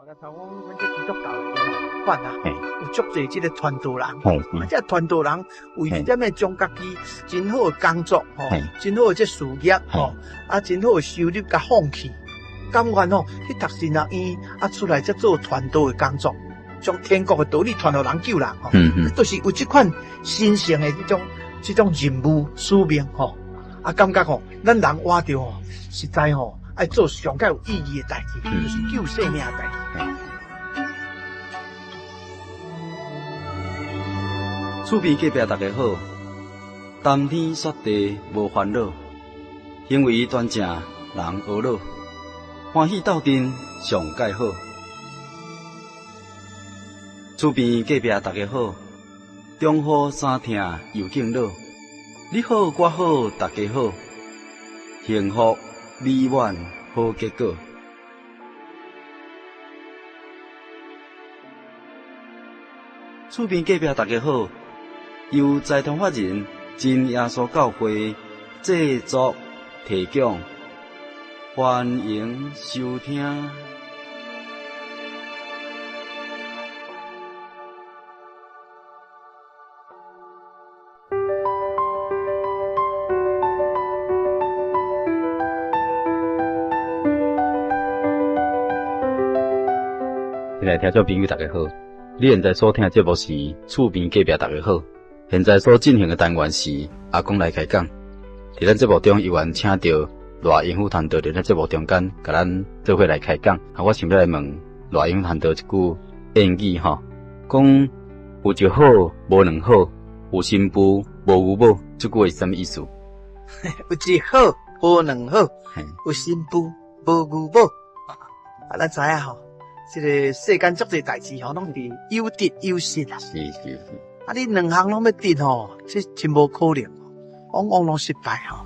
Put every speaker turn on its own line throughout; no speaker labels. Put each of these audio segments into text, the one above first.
像阮阮這基督教內面吼，啊，有足濟這個傳道人，啊，這傳道人為一點仔將家己真好的工作吼，真好的這事業吼，啊，真好的收入共放棄，甘願吼去讀神學院，啊，出來才做傳道的工作，將天國的道理傳予人救人吼，就是有這款神聖的這種任務使命吼，啊，感覺吼，咱人活著吼，實在吼，愛做上較有意義的代誌，就是救生命的代誌。
厝邊隔壁大家好，談天說地無煩惱，行為端正人呵咾，歡喜鬥陣上蓋好。厝邊隔壁大家好，中雨衫疼又敬老，你好我好大家好，幸福美滿好結果。厝邊隔壁大家好，由財團法人真耶穌教會製作提供，歡迎收聽。親愛聽眾朋友，大家好！你現在所聽的節目是厝邊隔壁大家好。現在所進行的單元是阿公來開講。佇咱節目中，有緣請到賴英富傳道佇咱節目中間，共咱做伙來開講。啊，我想欲來問賴英富傳道一句諺語吼，講有一好無兩好，有新婦無牛母，這句話是啥物意思？
有一好無兩好，有新婦無牛母。啊，咱知影吼，這個世間足濟代誌吼，攏是有得有失啊。
是是是。
啊，你兩項攏欲得吼，這真無可能，往往攏失敗吼。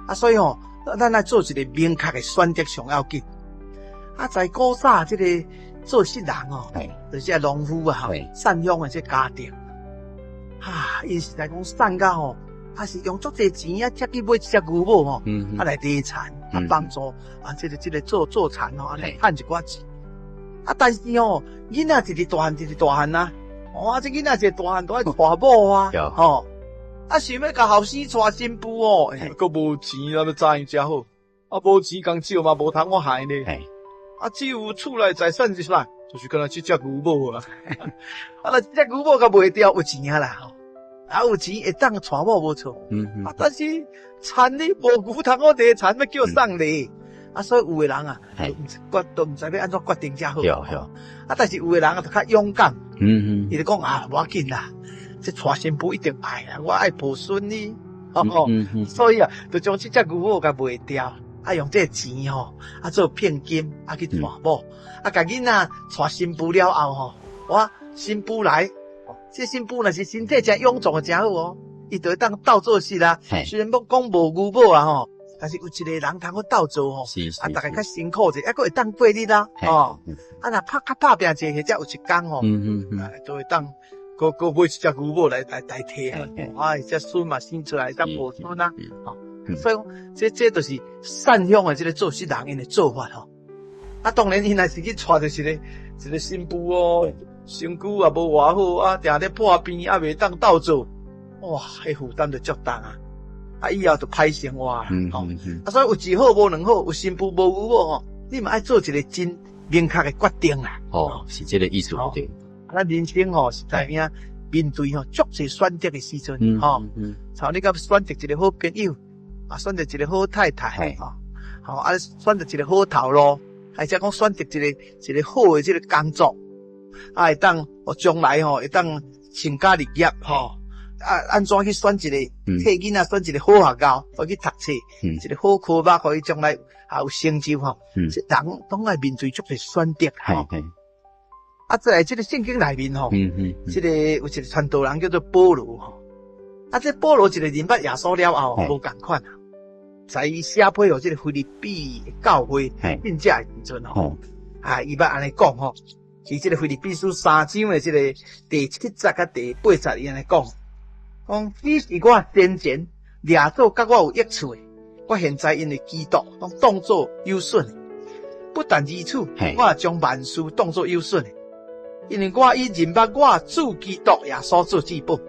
啊，所以吼，咱愛做一個明確的選擇上要緊。啊，在古早這個做穡人吼，就是農夫啊，吼，散鄉的這家庭，哈，𪜶實在講散甲吼，啊是用足濟錢啊，才去買一隻牛母吼，啊來犁田，啊幫助啊這個這個做做田吼，啊來趁一寡錢。啊，但是吼，囡仔一直大漢，一直大漢啊，哦，這囡仔一個大漢都愛娶某啊，吼，啊想欲共後生娶新婦哦，閣無錢啊，欲怎樣才好？啊，無錢共借嘛，無通我害呢。啊，只有厝內財產是啥？就是干焦這隻牛母啊。啊，若這隻牛母共賣掉有錢啊啦，吼，啊有錢會當娶某無錯。啊，但是田你無牛通好犁田，欲叫送禮。啊，所以有的人啊，決都毋知欲按怎決定才好。啊，但是有的人啊，就較勇敢。伊就講啊，無要緊啦，這娶新婦一定愛啦，我愛抱孫呢。吼，所以啊，就將這隻牛母共賣掉，啊，用這個錢吼，啊做聘金，啊去娶某，啊，共囡仔娶新婦了後吼，哇，新婦來，這新婦若是身體誠勇壯的，誠好哦，伊就會當鬥做穡啊。雖然講無牛母啊吼，但是有一個人通去鬥做吼，啊，逐家較辛苦者，啊，閣會當過日啦，吼，啊，若拍較拍拚者，或者有一工吼，就會當閣閣買一隻牛母來來代替啊，啊，這孫嘛生出來當抱孫啊，吼，所以講，這這就是散鄉的這個做穡人𪜶的做法吼。啊，當然𪜶若是去娶著一個一個新婦哦，身軀也無偌好啊，定咧破病啊，袂當鬥做，哇，彼負擔就足重啊。啊，以後就歹生活啦，吼。啊，所以有一好無兩好，有新婦無牛母吼，你嘛愛做一個真明確的決定啦。
哦，是這個意思對。
啊，咱人生吼實在影面對吼足濟選擇的時陣，吼，像你敢選擇一個好朋友，啊，選擇一個好太太，吼，吼，啊，選擇一個好頭路，還是講選擇一個一個好的這個工作，啊，會當將來吼會當成家立業，吼。啊，按怎去選一個替囡仔選一個好學校，予去讀冊，一個好科目，予伊將來也有成就吼。這人攏愛面對足濟選擇吼。啊，再來這個聖經內面吼，這個有一個傳道人叫做保羅吼。啊，這保羅一個認捌耶穌了後，無仝款啊。在伊寫批予這個腓立比教會信者的時陣吼，啊，伊捌按呢講吼，佇這個腓立比書三章的這個第七節佮第八節，伊按呢講。講彼是我先前掠做佮我有益處的，我現在因為基督攏當做有損的。不但如此，我也將萬事當作有損的，因為我以認捌我主基督耶穌做至寶。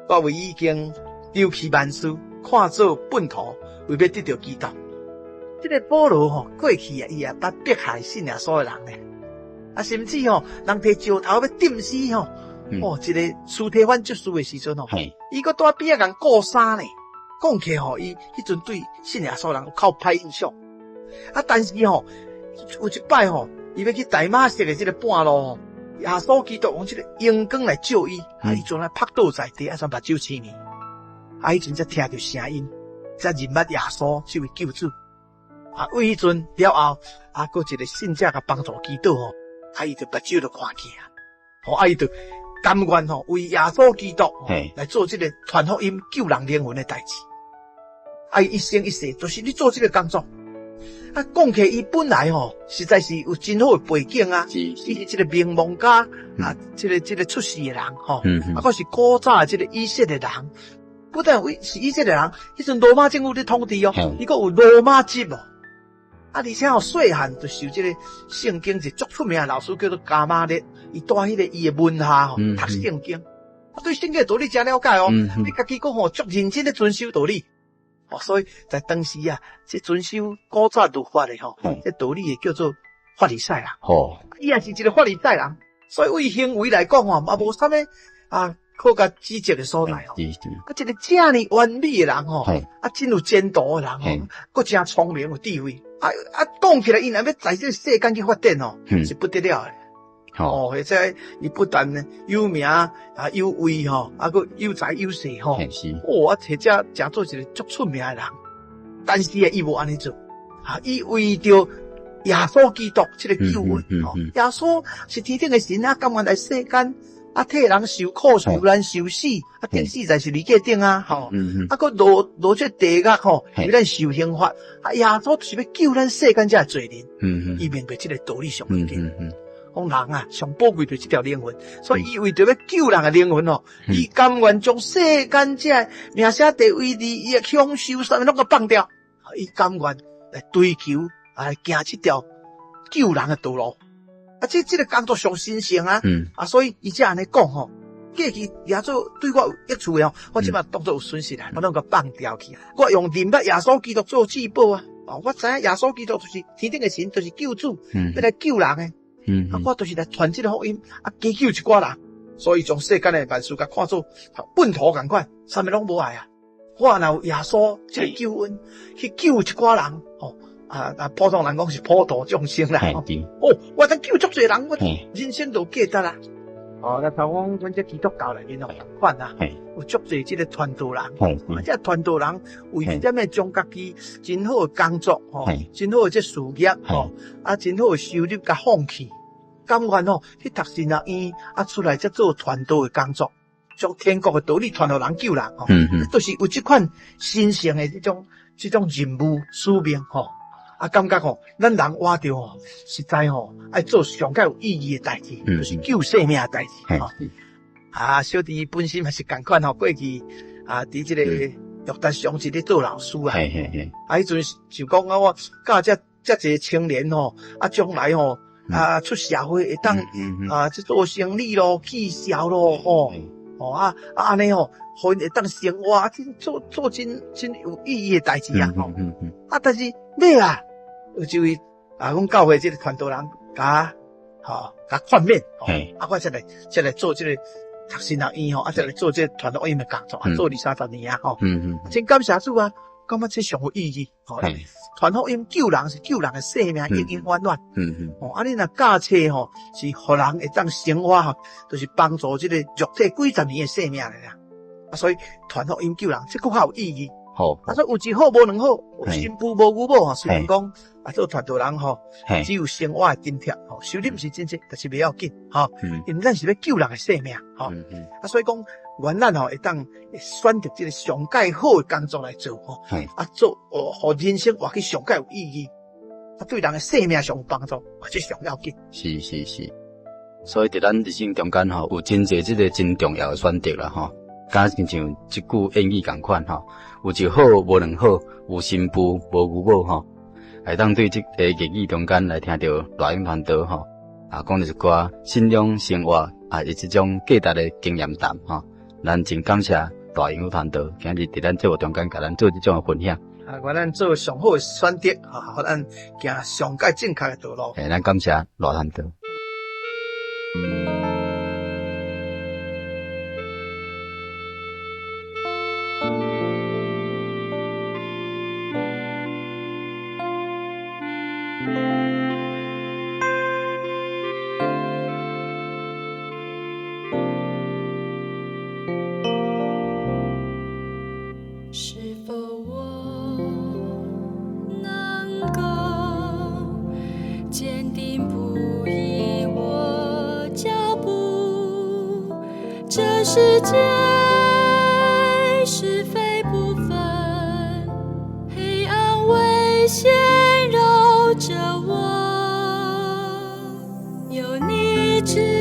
我為已經丟棄萬事，看做糞土，為欲得著基督。這个保羅吼，過去啊，伊也捌迫害信耶穌的人呢。啊，甚至吼，人提石頭欲釘死吼，哦，一个司提反執事的時陣吼，伊閣蹛邊仔共顧衫呢。講起吼，伊彼陣對信耶穌人有較歹印象。啊，但是吼，有一擺吼，伊欲去大馬色的這个半路吼，耶穌基督用這个榮光來照伊，啊，伊陣來仆倒在地，啊，煞目睭青去。啊，彼陣才聽著聲音，才認捌耶穌這位救主。啊，為彼陣了後，啊，閣一个信者共幫助祈禱吼，啊，伊就目睭就看見啊，吼，啊，伊就甘願吼為耶穌基督來做這个傳福音、救人靈魂的代誌。啊，伊一生一世就是咧做這个工作。啊，講起伊本來吼，實在是有真好的背景啊，伊是這个名望家啊，這个出世的人吼，啊，閣是古早的這个以色列人，不但為是以色列人，彼陣羅馬政府咧統治哦，伊閣有羅馬籍哦。啊，而且吼，細漢就受這个聖經一足出名的老師叫做迦瑪列，伊蹛彼个伊的門下吼讀聖經，啊，對聖經的道理誠了解哦，伊家己閣吼足認真咧遵守道理。哦，所以在當時啊，這遵守古早律法的吼，這道理會叫做法利賽人。伊也是一个法利賽人，所以為行為來講吼，嘛無啥物啊，可共指責的所在吼。啊，一个遮爾完美的人吼，啊，真有前途的人吼，閣誠聰明有智慧。啊啊，講起來，伊若欲在這个世間去發展吼，是不得了的。哦，或者伊不但有名啊有位吼，啊閣有財有勢吼。哦，啊，或者誠做一个足出名的人，但是啊，伊無按呢做，啊，伊為著耶穌基督這个救恩，耶穌是天頂的神啊，甘願來世間啊，替人受苦受難受死，啊，釘死在十字架頂啊，吼，啊，閣落落這地獄吼，為咱受刑罰，啊，耶穌就是欲救咱世間這的罪人，伊明白這个道理上要緊。講人啊，上寶貴就是這條靈魂，所以伊為著欲救人的靈魂哦，伊甘願將世間這名聲地位利益享受啥物攏共放掉，伊甘願來追求來行這條救人的道路。啊，這个工作上神聖啊，啊，所以伊才按呢講吼，過去耶穌對我有益處的吼，我這擺當作有損失啦，我攏共放掉去。我用認捌耶穌基督做至寶啊！哦，我知影耶穌基督就是天頂的神，就是救主，欲來救人的。啊，我就是來傳這个福音，啊，加救一寡人，所以將世間的萬事共看做糞土仝款，啥物攏無愛啊。我若有耶穌這个救恩去救一寡人，吼啊啊，普通人講是普度眾生啦。哦，我通救足濟人，我人生就有價值啦。哦，那頭講阮這基督教內面哦，仝款啊，有足濟這个傳道人，啊，這傳道人為啥物將家己真好的工作，吼，真好的這事業，吼，啊，真好的收入共放棄，甘願吼去讀神學院，啊，出來才做傳道的工作，將天國的道理傳予人救人，吼，都是有這款神聖的這種任務使命，吼。啊，感覺吼，咱人活著吼，實在吼，愛做上較有意義的代誌，就是救生命的代誌。吼。啊，小弟本身嘛是仝款吼，過去啊，佇這個育達上一咧做老師啊。啊，彼陣就講啊，我教這遮濟青年吼，啊，將來吼，啊，出社會會當啊，這做生理咯，起痟咯，吼，哦啊啊按呢吼，予𪜶會當生活，啊，做做真真有意義的代誌啊，吼。啊，但是尾啊，有一位啊，阮教會這个傳道人，共吼，共勸勉，啊，我才來才來做這个讀神學院吼，啊，才來做這个傳福音的工作，啊，做二三十年啊，吼，真感謝主啊，感覺這上有意義，吼，傳福音救人是救人的生命，永永遠遠，哦，啊，你若教冊吼，是予人會當生活吼，就是幫助這个肉體幾十年的生命啦，啊，所以傳福音救人，這閣較有意義。
好，
啊，所以有一好無兩好，新婦無牛母吼，雖然講啊做傳道人吼，只有生活的津貼吼，收入毋是真濟，但是袂要緊吼，因為咱是欲救人的生命吼，啊，所以講，願咱吼會當選擇這个上蓋好的工作來做吼，啊做哦，予人生活去上蓋有意義，啊對人的生命上有幫助，啊這上要緊。
是是是，所以佇咱人生中間吼，有真濟這个真重要的選擇啦吼。敢親像這句諺語仝款吼，有一好無兩好，有新婦無牛母吼。會當對這个粵語中間來聽著賴永傳道吼，啊，講著一寡信仰生活啊，伊這種價值的經驗談吼，咱真感謝賴永傳道今日佇咱節目中間共咱做這種的分享。
啊，予咱做上好的選擇，啊，予咱行上蓋正確的道路。
欸，咱感謝賴傳道。
是否我能夠堅定不移我腳步？這世界是非不分，黑暗危險繞著我，有你指